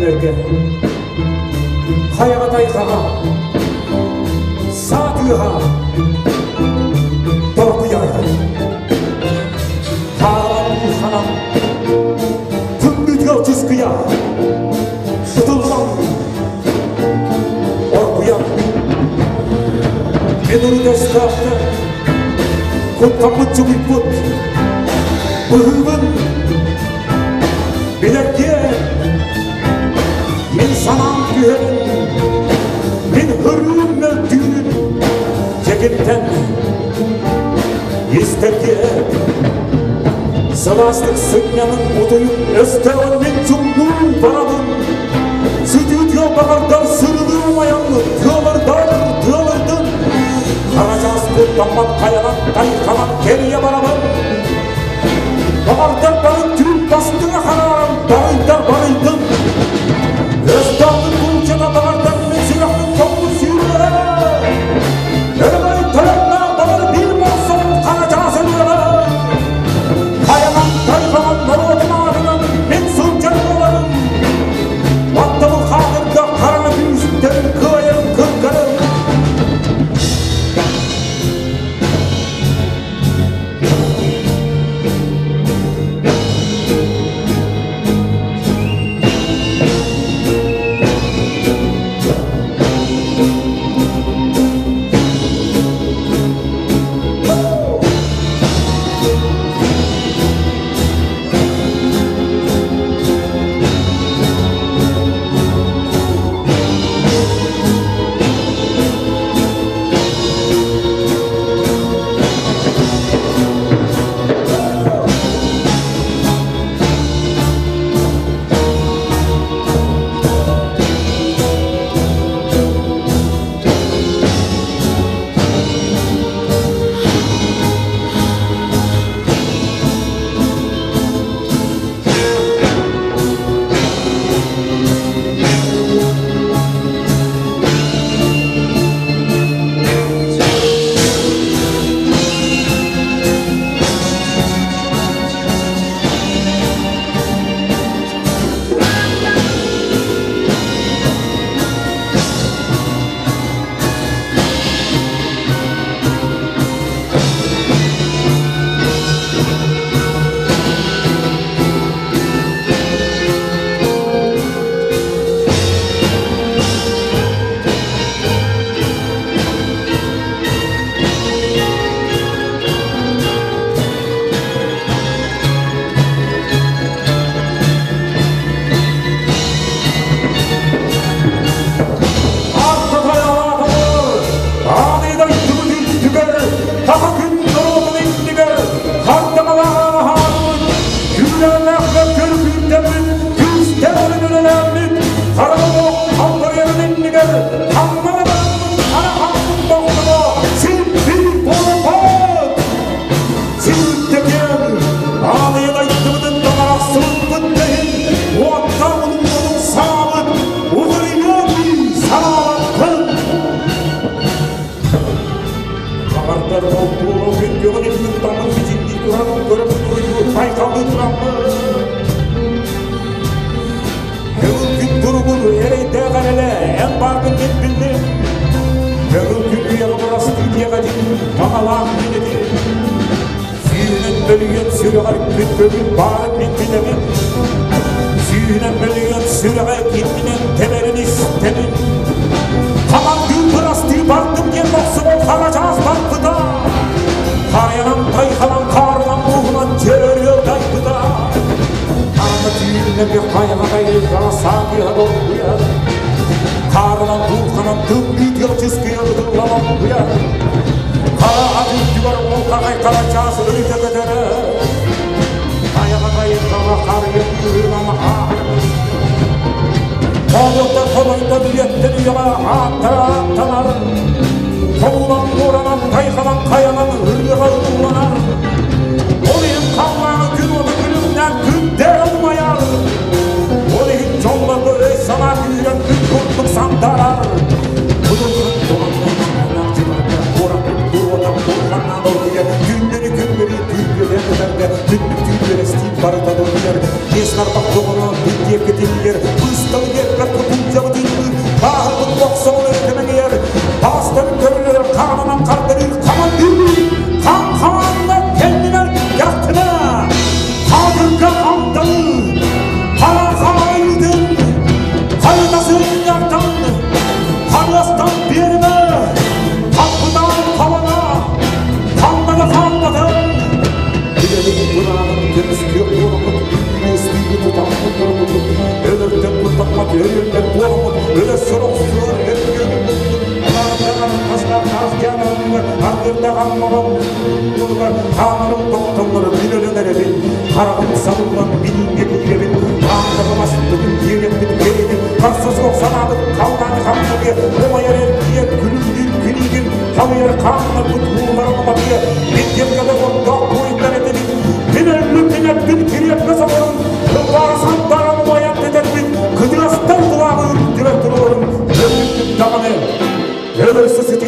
күннэргэ хайаҕа тайҕаҕа саа тыаһа торгуйар. Хаалан ханан тымныы тыал чыскыйа ытыллан оргуйар. Мен урут өстөөхтөр куттаммыт чугуйбут быһыыбын билэргэ мин санаам түһэрин, мин ырыым мөлтүүрүн дьэгиттэн истэргэ сылаастык сынньанын утуйун өстөөҕүн мин чуҥнуу барабын сытыы тыал баҕардар сырылыы умайаммын тыалырдар тыалырдын хара куттаммат хайанан тайханан кэрийэ барабын Баҕардар бары түүн бастыҥа харааран барыйдар барыйдым. Өстөөхтүн кулчата баҕардар мин сүрэхпин тоҥмут сүүрүөҕэ. Өрөгөй тойонноох баҕар биир мохсоҕун хара чаас өлүөҕэ. Хайанан тайҕанан норуотум аатынан мин сылдьар буоларым. Баттабыл хаатырга хараҥа күүстэрин кыайарын кыргарын. Тардырдаах Аммаҕам туругар хаанарым тохтоллоро мин өлөн эрэбин, хараҕым сабыллан билиҥҥэ киирэбин, ааннаҕым астыбын, киэрэппит кэриэтин, харса суох санаабыт халлааны хамсатыа, умайар эргийэр күлүмнүүр күнүүгүн, халыйар хааннарбыт уулларан уматыа, мин диэккэ доҕордоох буойуттар этибит, мин өллүм, мин эппин кириэппэ соҕорун, кылбаа сандаран умайан бүтэрбит, кытыастар былааҕы үрдүбэр туруорун, өлбүппүт даҕаны, өлөрсө сытыа.